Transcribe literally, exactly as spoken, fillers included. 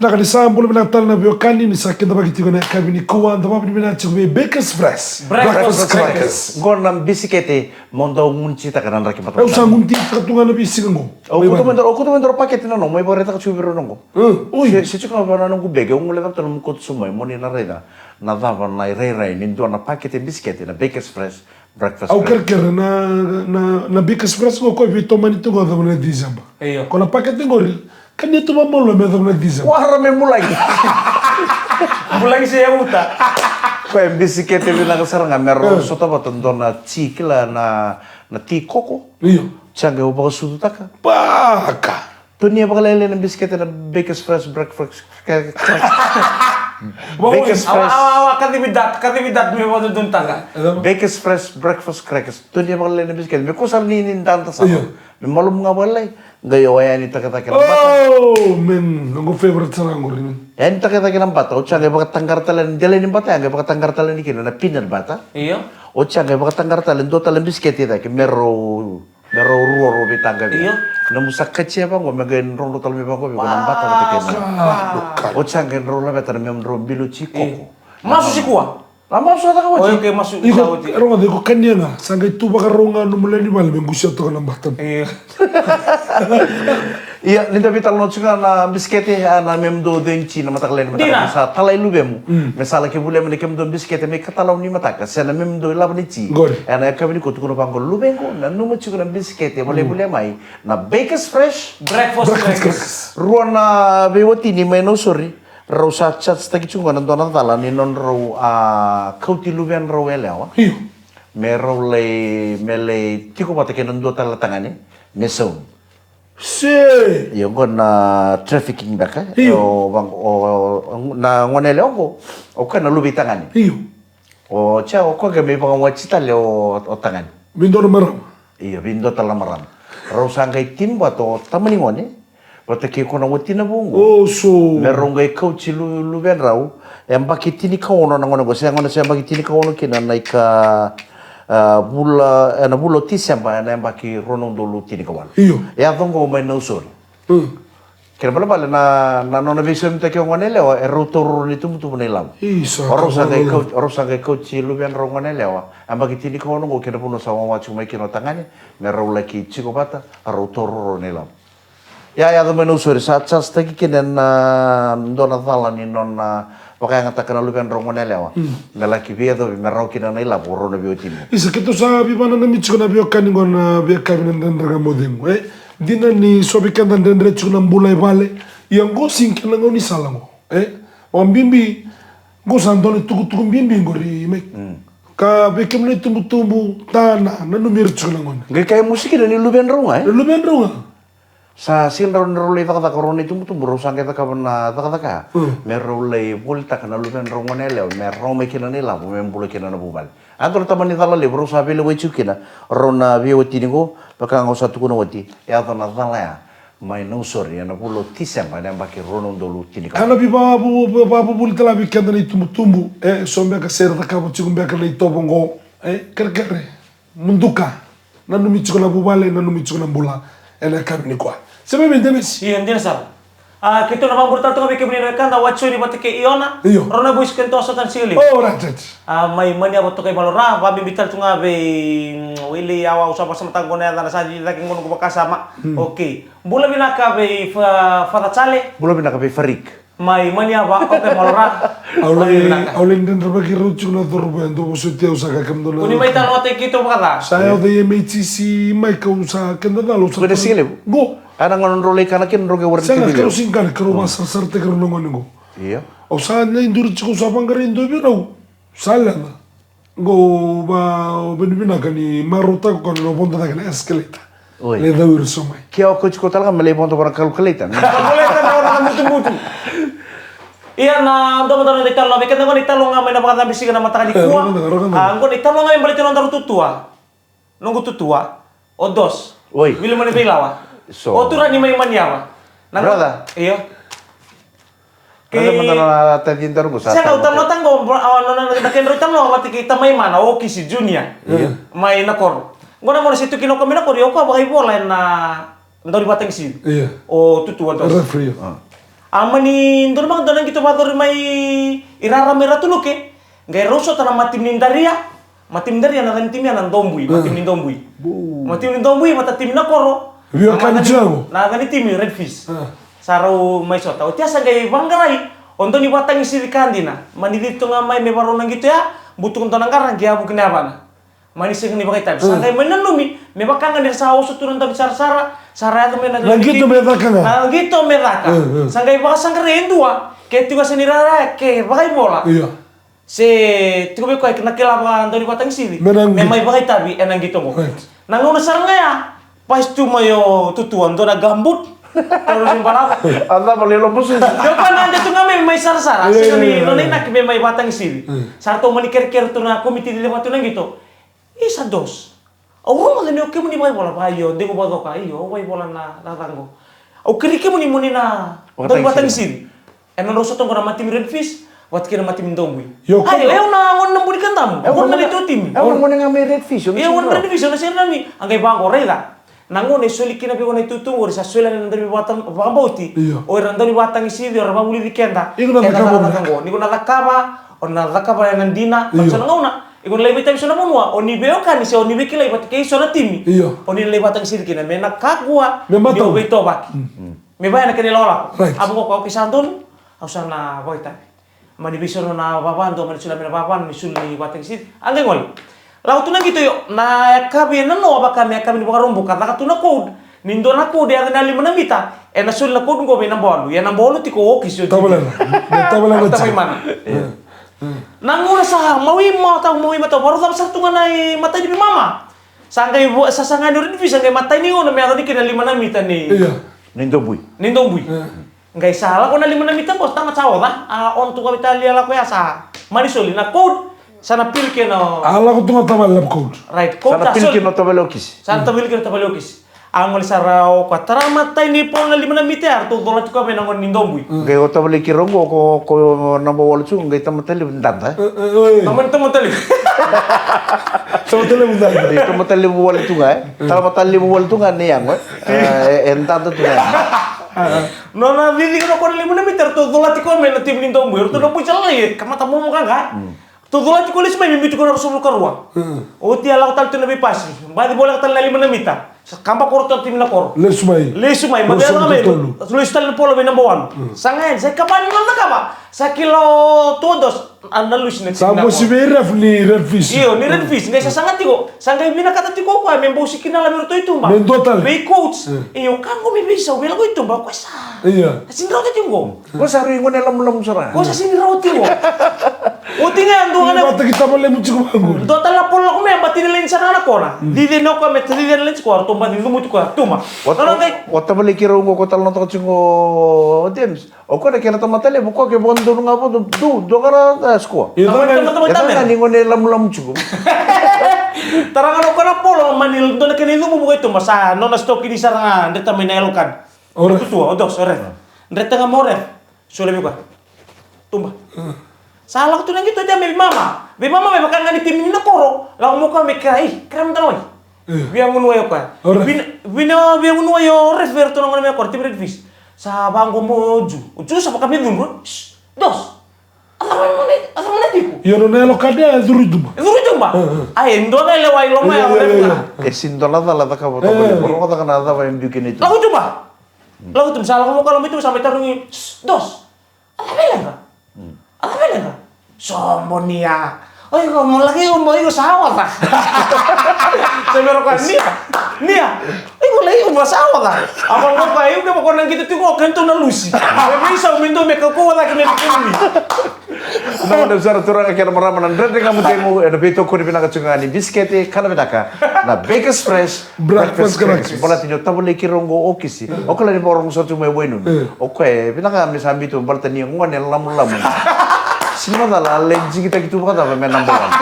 Vinaka ni sa bula vinaka tale na veiwekani, ni sa kidavaki tiko na yakavi nikua, da vakavinavinaka tiko vei Bakers Fresh. Breakfast crackers. Qo na bisikete mo dau gunucitaka na draki bata. Au sa gunucitaka tu ga na veisiga qo. Au kuta mai dua, au kuta mai dua pakete na nomu, mai vakaraitaka tiko vei rau na qo. Mm, oi. Se, se tiko ga vei na noqu bege, au gole cava tale na nomu koto sobu mai, mo ni na raica na cava na irairai ni dua na pakete bisikete na Bakers Fresh. Breakfast. Au crackers. Kerekere na, na, na Bakers Fresh qo, koya veitomani tu qo cava na December. Io. Ko na pakete qori, kania tu vakamalua me cava na December. Wara me mulaki. Mulaki se yauta. Koya bisikete vinaka sara ga me rau, eh, sota vata dua na ti, kila na, na ti koko. Io. Sa qai vakasucutaka. Baka. Tonia vakalailai na bisikete na Bakers Fresh breakfast crack-, crack-, Bakers Fresh. Awa, awa, awa, kacivi dat, kacivi dat me vakadodonutaka. Bakers Fresh breakfast crackers. Tonia vakalailai na bisikete. Me kusara ni, ni dada sara. Io. Me malumu ga vakalailai. Qai o yani taka cake na bata. Oh, man. Noqu favorite sara qori, man. Yani taka cake na bata. Oti ya qai vakataqara tale na dela ni bata, ya qai vakataqara tale ni kina na peanut butter. Io. Oti ya qai vakataqara tale dua tale bisikete cake. Me rau Me rau rua rau veitaqavi. Io. Nomu sa katia vaqo, me qai drodro tale mai vaqo, vei ko na bata vata kei na. Ah, oti sa qai drau laveta na memu drau bilo ti koko. Io. Masu sikua. Na masu sa caka oti. Oi, okay, masu sa oti. Iko, rogoca, iko kania ga, sa qai tu vakarau ga nomu lewe ni vale me qusia toka na bata. Io. Ia, ni da veitalanoa tiko ga na bisikete, a, na memu dau cei ni ti na mataka lailai ni mataka. Dina. Sa talai luvemu. Mm. Me sa laki volia mai na kemu dau bisikete me ikatalau ni mataka. Se na memu dau ilavo ni ti. Qori. Ena yakavi nikua tukuna vaqo, luvequ, nanuma tiko na bisikete, volai volia mai na Bakers Fresh. Breakfast Breakfast crackers. Crackers. Rua na veiwatini mai Nausori, rau sa charge-taki tiko ga na dua na cala ni nodrau, a, kauti luvedrau yalewa. Io. Me rau lai, me lai tiko vata kei na dua tale na tagane, me saunu. Se. Io, qo na trafficking beka. Io. O, vaqo, o, o, na gone yalewa qo, o koya na luve i tagane. Io. O, tia, o koya qai mai vakawati tale o, o tagane. Vei dua na marama. Io, vei dua tale na marama. Rau sa qai timi vata o tamani gone vata kei koya na watina vou qo. O, so. Me rau qai kauti lu, luvedrau. Yabaki tinikaono na gone qo, se gone se yabaki tinikaono kina na ika, a, vula, ena vula o Tiseba, ena yabaki rua na udolu tinikawalu. Io. E yaco qo mai Nausori. Mm. Kena ibalebale na, na nona veisaumitaki o gone yalewa, e rau tauroro ni tubutubu na ilavo. Isa, o rau sa qai kauti, o rau sa qai kauti luvedrau gone yalewa. Yabaki tinikaono qo kei na vanua sa wawa tiko mai kina o tagane, me rau laki tiko vata, a rau tauroro na ilavo. Ia, yaco mai Nausori, sa charge-taki kina na dua na cala ni nona vakayagataka na luvedrau gone yalewa. Mm. Me laki veiyacovi me rawa kina na ilavo o rau na veiwatini. Isa, keitou sa veivakananumi tiko na veiwekani qo na veiyakavi na Dredre Ga Mo Cegu, e? Dina ni so vei keda dredre tiko na bula i vale. Ia qo sega ni kena gaunisala qo, e? Vakabibi, qo sa dua na itukutuku bibi qori, Mike. Mm. Ka vei kemuni na itubutubu, tana, nanumi ira tiko na gone. Qai kaya musu kina ni luvedrau ga, e? Luvedrau ga. Sa sega ni rau lai cakacaka o rau na itubutubu, rau sa qai cakava na cakacaka. Mm. Me rau lai volitaka na luvedrau gone yalewa, me rawa mai kina na ilavo, me bula kina na vuvale. A dua na tamani cala levu rau sa veilewai tiko kina, rau na veiwatini qo, vaka ga au sa tukuna oti, e yaco na cala ya mai Nausori, ena vula o Tiseba, ena yabaki rua na udolu tinikaono. A na veivakavuvuli tale vei keda na itubutubu, e, so beka se ra cakava tiko beka na itovo qo, e, kerekere. Muduka, nanumi tiko na vuvale, nanumi tiko na bula, ena yakavi nikua. Se mai vei Demesi? Io, dina sara. A, keitou na vakabula tale toka vei kemuni na wekada, Watsoni vata kei Iona. Io. Rau na voice keitou a sota na siga levu. O, right, right. A, mai Maniava toka i Valora, vakabibi tale tu ga vei, mm, Wili, au, au sa vakasamataka qo na yacana, sa ciciyaki qo noqu vakasama. Mm. Okay. Bula vinaka vei Fa-, Father Chale. Bula vinaka vei Farik. Mai Maniava, okay, Valora. Au lai, au lai dredrevaki rau tiko na cauravou, e dua vosoti au sa ka kemudou na. Kua ni mai talanoataki keitou vakaca. Sa yaco i M H C C mai kau sa keda cala, au sa. Kua ni siga levu. Qo. A na gauna drau lai kana kina drau qai waraki tiko. Sega, keirau sega ni kana, keirau vakasarasarataki rau na gone qo. Io. Au sa lai duri tiko, au sa vaqarai dua vei rau. Sa leca. Qo va, o veni vinaka ni marautaka o koya na vodo cake na escalator. Oi. Lai cau ira so mai. Ke o kauti koya tale ga me lai vodo vua na calculator. Calculator na hora na mutubutu. Ia na dua mada na italanoa vei keda qo, na italanoa ga mai na vakacabe siga na mataka nikua. E, rogoca, rogoca. A, qo na italanoa ga me baleti nodaru tutua. Noqu tutua. O Dos. Oi. Vili Mani Veilawa. So. O turaga ni mai Maniava. Na brother. Io. Kei mada na taci daru qo sa. Sega, au talanoataka qo, a, na, na, na kedrau italanoa vata kei tamai mana, o Kisi Junior. Io. Mai Nakoro. Qo na gauna se tu kina o koya mai Nakoro, ia o koya vakaivola ena daunivataqisi. Io. O Tutu, o Dos. Referee. A. A mani donu maka dua na qito vakayacori mai i rara mai Ratu Luke. Qai rau sota na matimi ni Daria. Matimi ni Daria na yaca ni timi ya na Dobui. Matimi ni Dobui. Matimi ni Dobui vata timi na koro. Via kani tiago. Na yaca ni timi Red Fish. Sa rau mai sota. Oti ya sa qai vaqarai o dau ni vakatagisici ka dina. Mani cici tu ga mai me varau na qito ya. Butuka dua na qara qai yavuki na yavana. Mani sega ni vakaitavi. Sa qai mai nanumi me vaka ga ni ra sa oso tu na dau ni sarasara. Sa ra yaco mai na qito me caka ga. Na qito me caka. Sa qai vakasaqarai e dua ke tiko sa ni rara ke vakaivola. Se tiko vei koya na kila vaka dau ni vakatagisici me mai vakaitavi ena qito qo. Na gauna sara ga ya, pasi tu mai o Tutua dua na gambut. Toro ni balava. A cava lelo busu. Deu koya na de tu ga me mai sarasara. Sega ni nona inaki me mai vakatagisici. Sa ratou mani kerekere tu na komiti lelevu tu na qito. Isa dos. Au rogoca ni o kemuni vakaivola vaka io, degu vakacoka io, au vakaivola na cakacaka qo. Au kerei kemuni moni na dau ni vakatagisici. E na drau sota qo na matimi Red Fish vata kei na matimi Dobui. Io, au na gone na buni kadamu. Au na gone na neitou timi. Au na gone ga mai Red Fish. Io, au na Red Fish, au na sega ni. A qai vaqo raica. Na gone e soli kina vei iko na itutu qori sa soli na dau ni vakabauti. O ira na dau ni vakatagisici o ira vakavulici keda. Iko na cakava. Ni ko na cakava, o na cakava ena dina. Vata so na gauna. Iko na lai veitavi so na vanua, o ni veiwekani se o ni veikilai vata kei so na timi. Io. O ni na lai vakatagisici kina me na kakua ni o veitovaki. Me vaya na kena ilakolako. A vaka o koya, okay, sa donu, au sa na vakaitavi. Mani veisoro na vavadu, mani sula me na vavanu ni sulu ni vakatagisici. A qai gole. Lako tu na qito io, na yakavi e nanoa vaka me yakavi ni Vakaraubuka, caka tu na code. Ni dua na code e yaco na lima na mita, e na soli na code qo vei naba walu. Ia naba walu tiko o Okisi o Jimmy. Tavalena. Tavalena. Na gauna sa mawi matau, mawi matau, varau cava sara tu ga na imatai ni veimama. Sa qai vo, sa saga ni Red Fish, sa qai matai ni gauna me yaco ni kina lima na mita ni. Ni Dobui. Ni Dobui. Qai sa lako na lima na mita qo, tamata sa oca, a on tu ka vei talia lako ya sa mani soli na code, sa na pili kina o. A lako tu ga tavale na code. Right, code sa na pili kina o tavale o Kisi. Sa na tavale kina o tavale o Kisi. A gole sara o koya tara matai ni polo na lima na mita ya, ratou cola tiko mai na gone ni Dobui. Qai o tavale kei rau qo, ko, ko naba walu tu, qai tamata levu dada. Tamata, tamata levu. Tamata levu dada. Tamata levu wale tu ga, e. Tamata levu wale tu ga ni yago, e. E, e dada tu ga. Nona cici kina o koya na lima na mita, ratou cola tiko mai na timi ni Dobui, ratou na bui sa lalai, e, kamata momo qaqa. Ratou cola tiko lesu mai me biu tiko na ruasagavulu ka rua. Oti a lako tale tu na veipasi, baci voleka tale na lima na mita. Sa kaba koro tu na timi na koro. Lesu mai. Lesu mai, ma vei yaco ga mai. Lesu tale na polo vei naba walu. Sa ga yani, sa ikava ni nona cakava. Sa kila o Tuados. A na lusi na timi na koro. Sa mosi vei ref ni Red Fish. Io, ni Red Fish. Qai sa saga tiko. Sa qai vinakata tiko o koya me bau sikina la vei iratou i tuba. Me dua tale. Vei coach. Io, ka qo me veisau vei lako i tuba, o koya sa. Io. Sa sini rawa tiko qo. Ko sa rui gone lamulamu sara. Ko sa sini rawa tiko. Oti ga dua ga na. Vata ki tavalemu tiko vaqo. Dua tale na polo lako me bati na leni sara na kona. Cici na o koya me cici na leni tiko, ratou bati cumu tiko, tuba. O tavale kei rau qo ko tale na toka tiko o James. O koya na kena tamata levu, o koya ke vakadodonu ga vakadodonu, dou, dou qara, e, sikoa. E caka ni gone lamulamu tiko. Tara ga na o koya na polo, mani dua na kena icumu vuka i tuba, sa nona sitoki ni sara ga, dreta mai na yellow card. O ref. Tutua, o dos, o ref. Dreta ga mo ref. Sole vei koya. Tuba. Sa lako tu na qito oti ya me veimama. Veimama me vaka ga ni timi ni na koro. Lako mo koya me kira, ei, kira mada na wai. Via gunu wai o koya. Vina, vina via gunu wai o ref vei iratou na gone me koro, timi Red Fish. Sa vaqo mo Ju. O Ju sa vaka me cudru. Dos. A cava na, a cava na tiko? Io, nona yellow card ya e curu i tuba. E curu i tuba? Ai, e dua na lewa i loma ya o ref ya. E sini dua na cala cakava o tavale. Rogoca ga na cava e biu kina i tuba. Lako i tuba. Lako i tuba, sa lako mo koya loma i tuba, sa mai tarogi. Dos. A cava e leqa? A cava e leqa? Sobo ni a. O iko mo laki ubo, iko sa oca. Sa vei ira o koya, nia, nia. Iko laki ubo sa oca. A vaka o koya, iko kevaka o na qito tiko, o keitou na lusi. Me veisau me dua me kaukauwa cake me vei kemuni. Na gone sara, turaga kei na marama, na Dredre Ga Mo Cegu ena veitokoni vinaka tiko ga ni bisikete, kana vinaka na Bakers Fresh. Breakfast, breakfast. Baleta ni o tavale kei rau qo o Kisi. O koya la ni vakarorogo sara tu mai Wainunu. O koya e vinaka me sa biu tu baleta ni gone lamulamu. Sini macala a lai jikitaki tu vakacava me naba one.